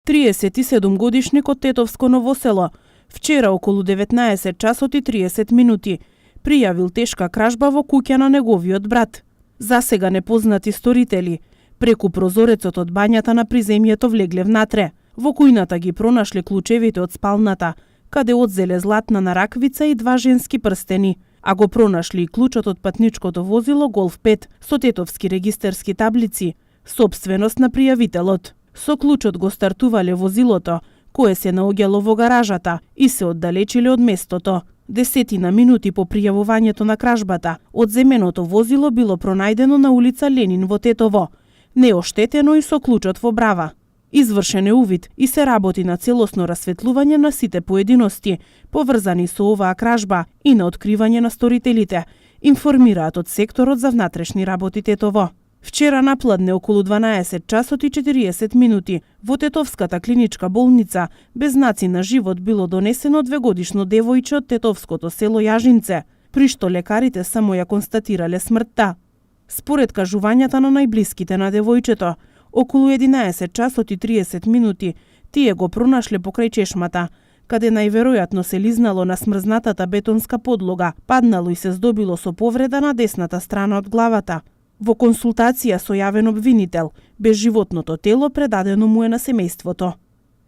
37 од Тетовско Ново село вчера околу 19 часот и 30 минути пријавил тешка кражба во куќа на неговиот брат. Засега непознати сторители преку прозорецот од бањата на приземјето влегле внатре. Во кујната ги пронашле клучевите од спалната, каде одзеле златна раквица и 2 женски прстени, а го пронашли и клучот од патничкото возило Голф 5 со тетовски регистерски таблици, сопственост на пријавителот. Со клучот го стартувале возилото, кое се наоѓало во гаражата и се оддалечиле од местото. Десетина минути по пријавувањето на кражбата, одземеното возило било пронајдено на улица Ленин во Тетово, неоштетено и со клучот во брава. Извршен е увид и се работи на целосно расветлување на сите поединости, поврзани со оваа кражба и на откривање на сторителите, информираат од секторот за внатрешни работи Тетово. Вчера напладне околу 12 часот и 40 минути во Тетовската клиничка болница без знаци на живот било донесено 2-годишно девојче од Тетовското село Јажинце, при што лекарите само ја констатирале смртта. Според кажувањата на најблиските на девојчето, околу 11 часот и 30 минути тие го пронашле покрај чешмата, каде најверојатно се лизнало на смрзнатата бетонска подлога, паднало и се здобило со повреда на десната страна од главата. Во консултација со јавен обвинител, безживотното тело предадено му е на семејството.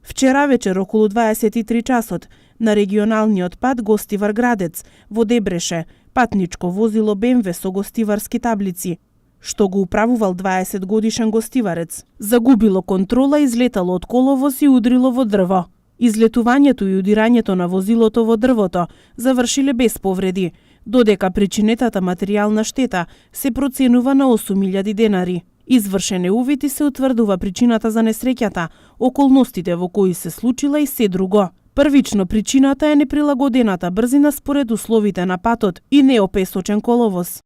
Вчера вечер околу 23 часот на регионалниот пат Гостивар-Градец во Дебреше патничко возило БМВ со гостиварски таблици, што го управувал 20 годишен гостиварец, загубило контрола и излетало од коловоз и удрило во дрво. Излетувањето и удирањето на возилото во дрвото завршиле без повреди, додека причинетата материјална штета се проценува на 8.000 денари. Извршен е увид и се утврдува причината за несреќата, околностите во кои се случила и се друго. Првично причината е неприлагодената брзина според условите на патот и неопесочен коловоз.